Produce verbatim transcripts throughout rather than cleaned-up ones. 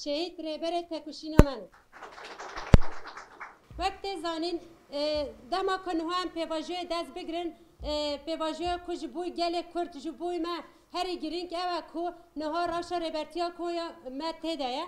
Şehîd rêberê tekoşîna me ne. Wek tê zanîn, e, dema ku niha em pêvajoyê dest bigirin, e, pêvajoya ku ji bo gelê Kurd, ji bo me herî girîng ew e ku niha rewşa rêbertiya ku ya me tê de ye.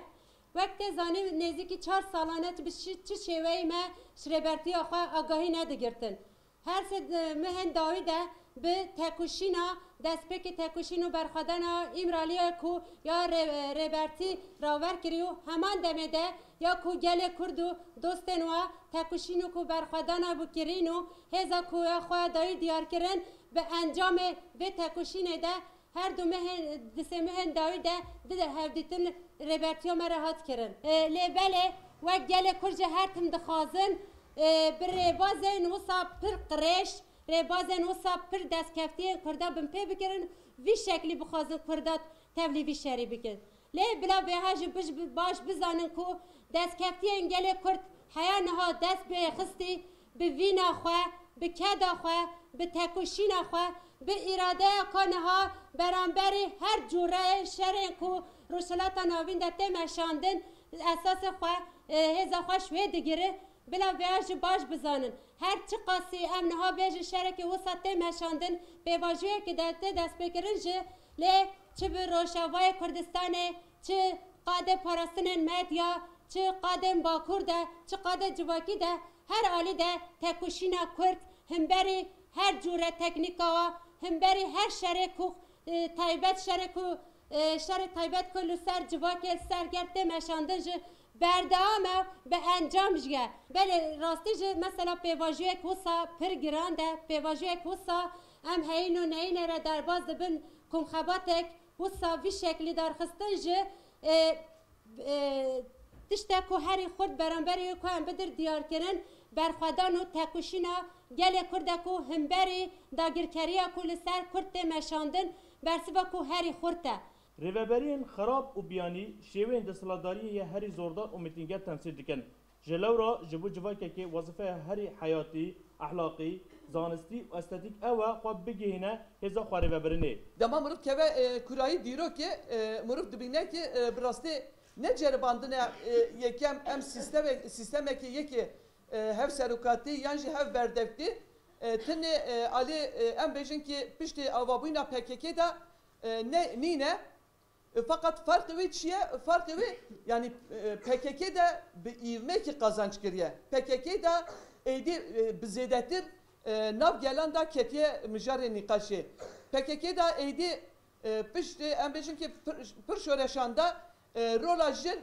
Wek tê zanîn, nêzîkî çar salan e bi şi-, çi şêweyî me ji rêbertiya xwe agahî nedigirtin. Her sê di mehên dawî de bi tekoşîna, destpêkê tekoşîn û berxwedana Îmraliyê ku ya rê-, rêbertî raver kirî û heman demê de ya ku gelê Kurd û dostên wa tekoşîn û ku berxwedana bikirîn û hêza ku ya xwe dayî diyar kirin bi encamê vê tekoşînê de Her du mehên, di sê mehên dawî de di de hevdîtin rêbertiya me re hat kirin. E, lê belê wek gelê Kurd jî her tim dixwazin, e, bi rêbazên wisa pir qirêj, rêbazên wisa pir destkeftiyên Kurda binpê bikirin, vî şeklî bixwazin Kurda tevlî vî şerî bikin. Lê bila vêha jî bij-, baş bizanin ku destkeftiyên gelê Kurd heya niha dest pê xistî, bi vîna xwe, bi keda xwe, bi tekoşîna xwe, bi îradeya ku niha beramberî her cûreyê şerên ku Rojhilata Navîn de tê meşandin, esasê xwe, e, hêza xwe ji wê digire, bila vêya jî baş bizanin. Her çiqasî em niha bêjin şerekê wisa tê meşandin, pêvajoyekê de tê destpêkirin jî, lê çi bi Rojavayê Kurdistanê, çi qadê parastinên medya, çi qadên Bakur de, çi qadê civakî de, her alî de tekoşîna Kurd himberî her cûre teknîka wa, himberî her şerê ku, e, taybet, şerê ku, e, şerê taybet ku li ser civakê, li ser gel tê meşandin jî berdewam e, bi encam jî ye. Belê rastî jî mesela pêvajoyek wisa pir giran de, pêvajoyek wisa em heyîn û neyînê re derbas dibin, komxebatek wisa vî şeklî darxistin jî, e, e, tiştek ku herî xurt beramberî wê ku em bidir diyar kirin, berxwedan û tekoşîna gelê Kurd e ku himberî dagirkeriya ku li ser Kurd tê meşandin, bersiva ku herî xurt e. Rêveberiyên xerab û biyanî şêweyên desthilatdariyê yê herî zordar û mîtînge temsîl dikin. Ji lewra ji bo civakekê wezîfeya herî heyatî, ehlaqî, zanistî û estetîk ew e xwe bigihîne hêza xwerêvebirinê. Dema mirov dikeve, e, kurayî dîrokê, e, mirov dibîne ki, e, bi rastî ne ceribandine, e, yekem em sîsteme-, sîstemekê yekê, e, hev serokatî yan jî hev berdevkî, e, tenê, e, alî, e, em bêjin ki piştî avabûyîna P K K de, e, ne, nîne. E, feqet ferqê wê çi ye? Ferqê wê, yanî, e, P K K de bi îvmekî qazanç kiriye. P K K de êdî, e, bi zêdetir, e, nav gelan de ketiye mijarê nîqaşê. P K K de êdî, e, piştê, em bêjin ki pir, pir şoreşan de, e, rola jin,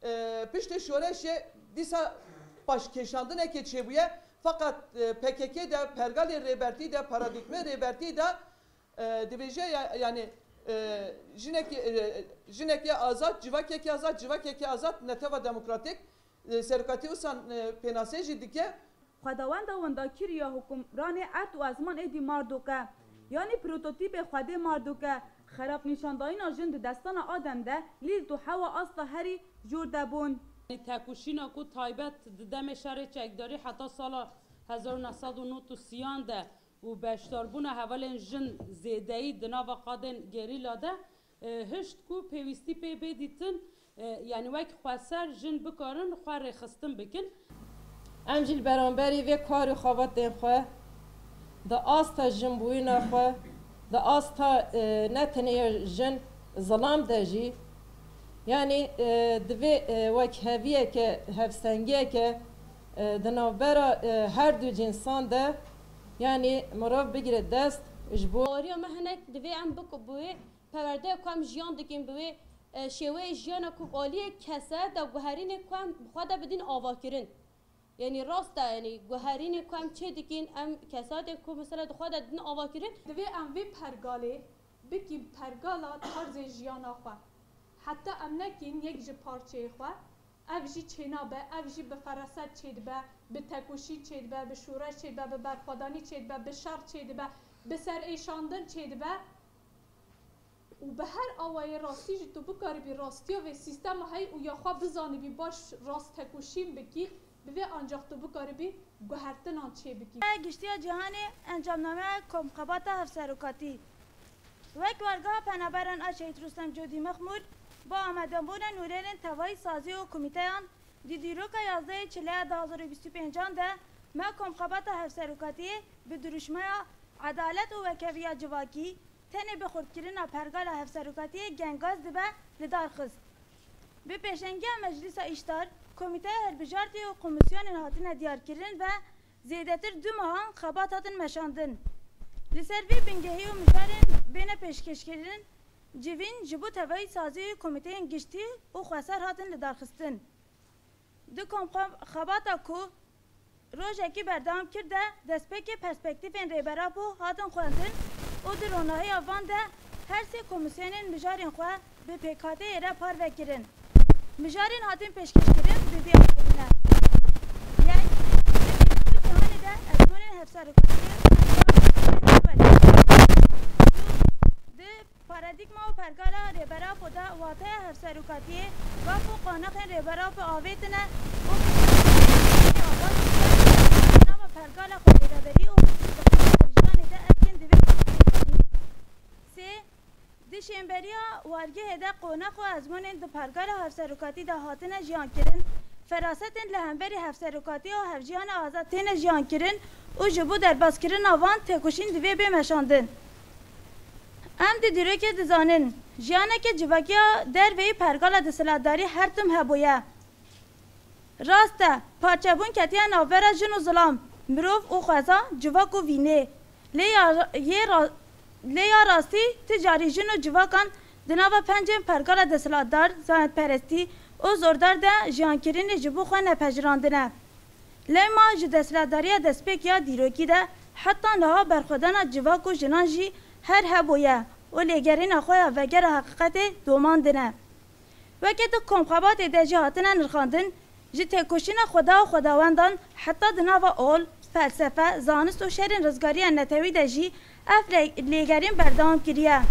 e, piştê şoreşê dîsa paşkêşandinekê çêbûye. Feqet, e, P K K de, pergalê rêbertî de, paradîgmê rêbertî de, e, dibêje ya-, yanî, e, jinekê, e, jinekê azad, civakekê azad, civakekê azad, netewa demokratîk, e, serokatî wisa, e, pênasê jî dike. Xwedawenda wendakirî ya hukimranê erd û ezman êdî Marduk e. Yanî prototîpê Xwedê Marduk e. Xerab nîşandayîna jin di destana Adem de lîst û hewa asta herî jûr de bûn. Tekoşîna ku taybet di demê şerê çekdarî heta sala hezar û neh sed û nod û sî de û beşdarbûna hevalên jin zêdeyî di nava qadên gerîla de, e, hişt ku pêwîstî pê bê dîtin, e, yanî wek xweser jin bikarin xwe rêxistin bikin. Em jî li beramberî vê kar û xebatên xwe di asta jinbûyîna xwe, di asta, e, ne tenê jin, zilam de jî, yanî, e, divê, e, wekheviyeke, hevsengiyeke, e, di navbera, e, her du cînsan de, yanî mirov bigire dest ji bo. Baweriya me hinek divê em biku-, bi wê perwerdeya ku em jiyan dikin, bi wê, e, şêweyê jiyana ku aliyê kesayet de guherînê ku em bi xwe de bidin avakirin. Yanî rast e, yanî guherînê ku em çê dikin, em kesayetê ku mesela di xwe de didin avakirin. Divê em vê pergalê bikîn pergala tarzê jiyana xwe. Heta em nekîn yek ji parçeyê xwe, ev jî çênabe, ev jî bi feraset çêdibe, bi tekoşîn çêdibe, bi şoreş çêdibe, bi berxwedanî çêdibe, bi şer çêdibe, bi serêşandin çêdibe. Û bi her awayê rastî jî tu bikaribî rastiya vê sîstema heyî û ya xwe bizanibî baş rast tekoşîn bikî, bi vê ancax tu bikaribî guhertinan çêbikî. Giştiya Cîhanê encamnameya Komxebata Hevserokatî. Wek wergeha penaberan a Şehîd Rustem Codî Mexmûr, Bi amadebûna nûnerên tevayî sazî û komîteyan di dîroka yazdehê Çileya du hazar û bîst û pêncan de me komxebata hevserokatiyê bi dirûşmeya edalet û wekeviya civakî tenê bi xurtkirina pergala hevserokatiyê gengaz dibe li dar xist. Bi pêşengiya Meclisa Îştar, Komîteya Hilbijartî û Komîsyonên hatine diyarkirin ve zêdetir du mehan xebat hatin meşandin. Li ser vê bingehî û mijarên bêne pêşkêşkirin, civîn ji bo tevayî sazî û komîteyên giştî û xweser hatin lidarxistin. Di komxebata ku rojekî berdewam kir de destpêkê perspektîfên Rêber Apo hatin xwendin û di ronahiya van de her sê komîsyonên mijarên xwe bi pêkhateyê re parve kirin. Mijarên hatin pêşkêşkirin bi vî awayî ne. Yek, di pêşbirkî hanê de ezmûnên hevserokatiyê û di paradîgma û pergala Rêber Apo de wateya hevserokatiyê, gaf û qonexên Rêber Apo avêtine û nava pergala xwedêreberî û jiyanê de erkên divê. Sê, di şênberiya wargehê de qonex û ezmûnên di pergala hevserokatî de hatine jiyankirin, ferasetên li hemberî hevserokatî û hevjiyana azad têne jiyankirin û ji bo derbazkirina van têkoşîn divê bê meşandin. Em di dîrokê dizanin, jiyaneke civakî ya derveyî pergala desthilatdarî her tim hebûye. Rast e, parçebûn ketiye navbera jin û zilam, mirov û xweza, civak û vînê. Lê ya, yê ra-, lê ya rastî ti carî jin û civakan di nava pencên pergala desthilatdar, zayendperestî û zordar de jiyankirinê ji bo xwe nepejirandine. Lewma ji desthilatdariya destpêk ya dîrokî de heta niha berxwedana civak û jinan jî her hebûye û lêgerîna xwe ya vegera heqîqetê domandine. Weke di komxebatê de jî hatine nirxandin, ji têkoşîna Xweda û xwedawendan heta di nava ol, felsefe, zanist û şerên rizgariya netewî de jî ev lê-, lêgerîn berdewam kiriye.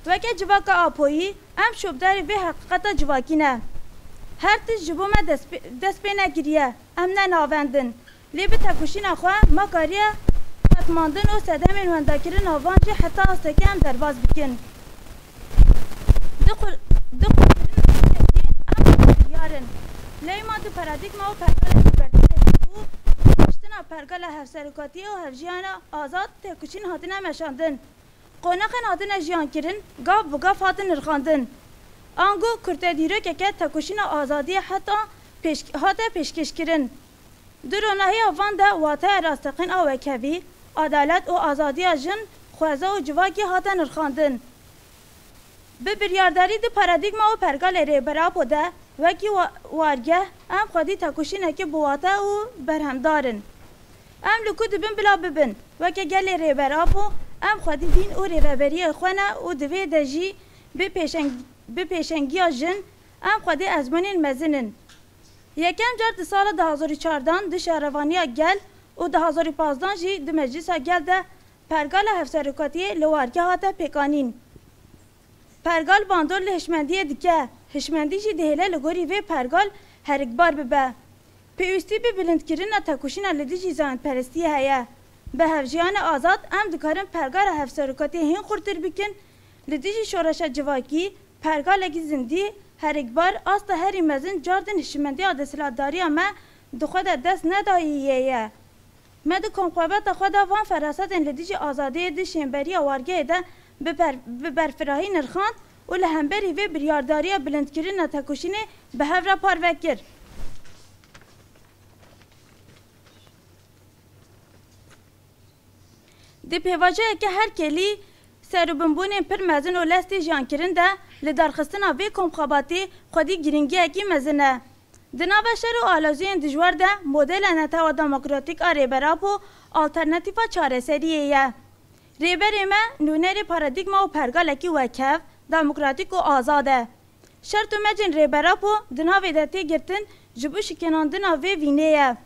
Weke civaka Apoyî, em şopdarê vê heqîqeta civakî ne. Her tişt ji bo me dest pê, dest pê nekiriye, em ne navend in. Lê bi têkoşîna xwe me kariye qetmandin û sedemên wendakirina van jî heta astekê em derbas bikin. Di xur-, di xurtkirina têkî em xwe biryar in. Lewma di paradîgma û pergalekî bertî de jî bû, rêxistina pergala hevserokatiyê û hevjiyana azad têkoşîn hatine meşandin. Qonexên hatine jiyankirin, gav bi gav hatin nirxandin. Ango kurtedîrokeke têkoşîna azadiyê heta pêş-, hate pêşkêşkirin. Di ronahiya van de wateya rasteqîn a wekhevî, adalet û azadiya jin, xweza û civakî hate nirxandin. Bi biryardarî di paradîgma û pergalê Rêber Apo de wekî wa-, wargeh em xwedî têkoşînekî bi wate û berhemdar in. Em li ku dibin bila bibin, weke gelê Rêber Apo em xwedî dîn û rêveberiyê xwe ne û di vê de jî bi pêşeng-, bi pêşengiya jin em xwedî ezmûnên mezin in. Yekem car di sala du hazar û çardan di şarevaniya gel û du hazar û pazdan jî di meclisa gel de pergala hevserokatiyê li wargeh hate pêkanîn. Pergal bandor li hişmendiyê dike, hişmendî jî dihêle li gorî vê pergal herikbar bibe. Pêwîstî bi bilindkirina têkoşîna li dijî zayendperestiyê heye. Bi hevjiyana azad em dikarin pergala hevserokatiyê hîn xurtir bikin, li dijî şoreşa civakî, pergalekî zindî, herikbar, asta herî mezin cardin hişmendiya desthilatdariya me di xwe de dest nedayî yê ye. Me di komxebata xwe de van ferasetên li dijî azadiyê di şênberiya wargehê de bi ber-, bi berfirahî nirxand û li hemberî vê biryardariya bilindkirina têkoşînê bi hev re parve kir. Di pêvajoyeke her kêlî, serûbinbûnên pir mezin û lestê jiyankirin de, lidarxistina vê komxebatê xwedî girîngiyekî mezin e. Di nava şer û aloziyên dijwar de modela netewa demokratîk a Rêber Apo alternatîfa çareseriyê ye. Rêberê me nûnerê paradîgma û pergalekî wekhev, demokratîk û azad e. Şert û mecên Rêber Apo di navê de tê girtin ji bo şikênandina vê vînê ye.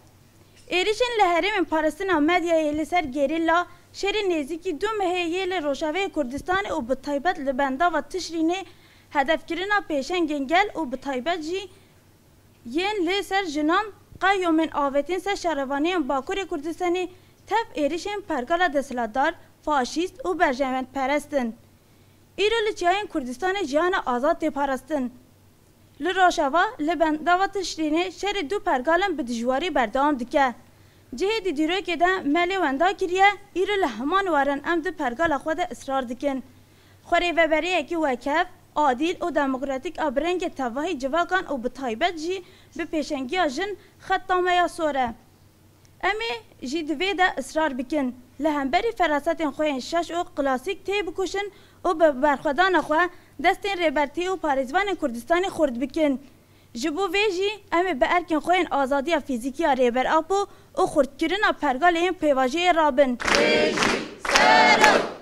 Êrişên li herêmên parastina medyayê li ser gerîla şerê nêzîkî du mehê yê li Rojavayê Kurdistanê û bi taybet li bendava Tişrînê hedefkirina pêşengên gel û bi taybet jî yên li ser jinan, qeyûmên avêtin ser şarevaniyên Bakurê Kurdistanê tev êrişên pergala desthilatdar, faşîst û berjewendperest in. Îro li çiyayên Kurdistanê jiyana azad tê parastin. Li Rojava, li Bendava Tişrînê şerê du pergalan bi dijwarî berdewam dike. Cihê di dîrokê de me lê wenda kiriye, îro li heman waran em di pergala xwe de israr dikin. Xwerêveberiyekî wekhev, adîl û demokratîk a bi rengê tevahî civakan û bi taybet jî bi pêşengiya jin xeta me ya sor e. Em ê jî di vê de israr bikin, li hemberî ferasetên xwe yên şaş û klasîk tê bikuşin û bi berxwedana xwe destên Rêbertî û parêzvanên Kurdistanê xurt bikin. Ji bo vê jî em ê bi erkên xwe yên azadiya fîzîkî ya Rêber Apo û xurtkirina pergalê yên pêvajoyê rabin. Hêjî, serok!